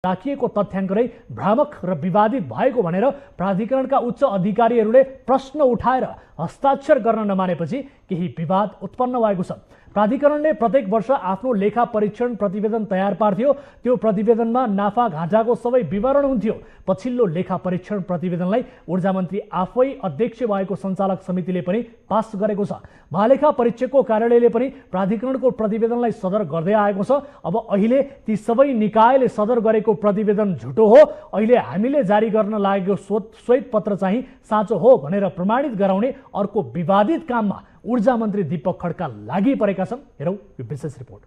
राखिएको तथ्याङ्क नै भ्रामक र विवादित भएको भनेर प्राधिकरणका उच्च अधिकारीहरूले प्रश्न उठाएर हस्ताक्षर गर्न नमानेपछि केही विवाद उत्पन्न भएको छ। प्राधिकरणले प्रत्येक वर्ष आफ्नो लेखा परीक्षण प्रतिवेदन तयार पार्थ्यो। त्यो प्रतिवेदनमा नाफा घाटाको सबै विवरण हुन्थ्यो। पछिल्लो लेखा परीक्षण प्रतिवेदनलाई ऊर्जा मन्त्री आफै अध्यक्ष भएको सञ्चालक समितिले पनि पास गरेको छ। महालेखा परीक्षकको कार्यालयले पनि प्राधिकरणको प्रतिवेदनलाई सदर गर्दै आएको छ। अब अहिले ती सबै निकायले सदर गरेको प्रतिवेदन झुटो हो, अहिले हामीले जारी गर्न लागेको श्वेत पत्र चाहिँ साँचो हो भनेर प्रमाणित गराउने अर्को विवादित काममा ऊर्जा मन्त्री दीपक खड्का लागि परेका छन्। हेरौँ यो विशेष रिपोर्ट।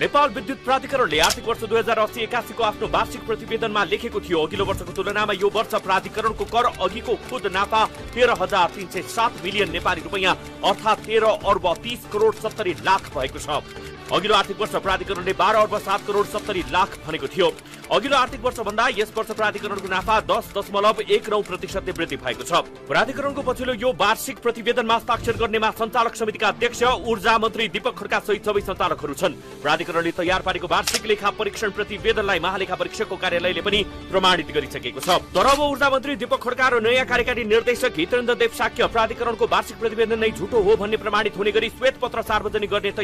नेपाल विद्युत प्राधिकरणले आर्थिक वर्ष 2080-81 को आफ्नो वार्षिक प्रतिवेदनमा लेखेको थियो, अघिल्लो वर्षको तुलनामा यो वर्ष प्राधिकरणको कर अघिको खुद नाफा 13,307 मिलियन नेपाली रुपैयाँ अर्थात् 13 अर्ब 30 करोड 70 लाख भएको छ। अघिल्लो आर्थिक वर्ष प्राधिकरणले 12 अर्ब 7 करोड 70 लाख भनेको थियो। अघिल्लो आर्थिक वर्ष भन्दा यस वर्ष प्राधिकरणको नाफा 10.19% वृद्धि भएको छ। प्राधिकरणको पछिल्लो यो वार्षिक प्रतिवेदनमा हस्ताक्षर गर्नेमा सञ्चालक समितिका अध्यक्ष ऊर्जा मन्त्री दीपक खड्का सहित सबै सञ्चालकहरू छन्। प्राधिकरणले तयार पारेको वार्षिक लेखा परीक्षण प्रतिवेदनलाई महालेखा परीक्षकको कार्यालयले पनि प्रमाणित गरिसकेको छ। तर अब ऊर्जा मन्त्री दीपक खड्का र नयाँ कार्यकारी निर्देशक हितेन्द्र देव शाक्य प्राधिकरणको वार्षिक प्रतिवेदन नै झुटो हो भन्ने प्रमाणित हुने गरी श्वेत पत्र सार्वजनिक गर्ने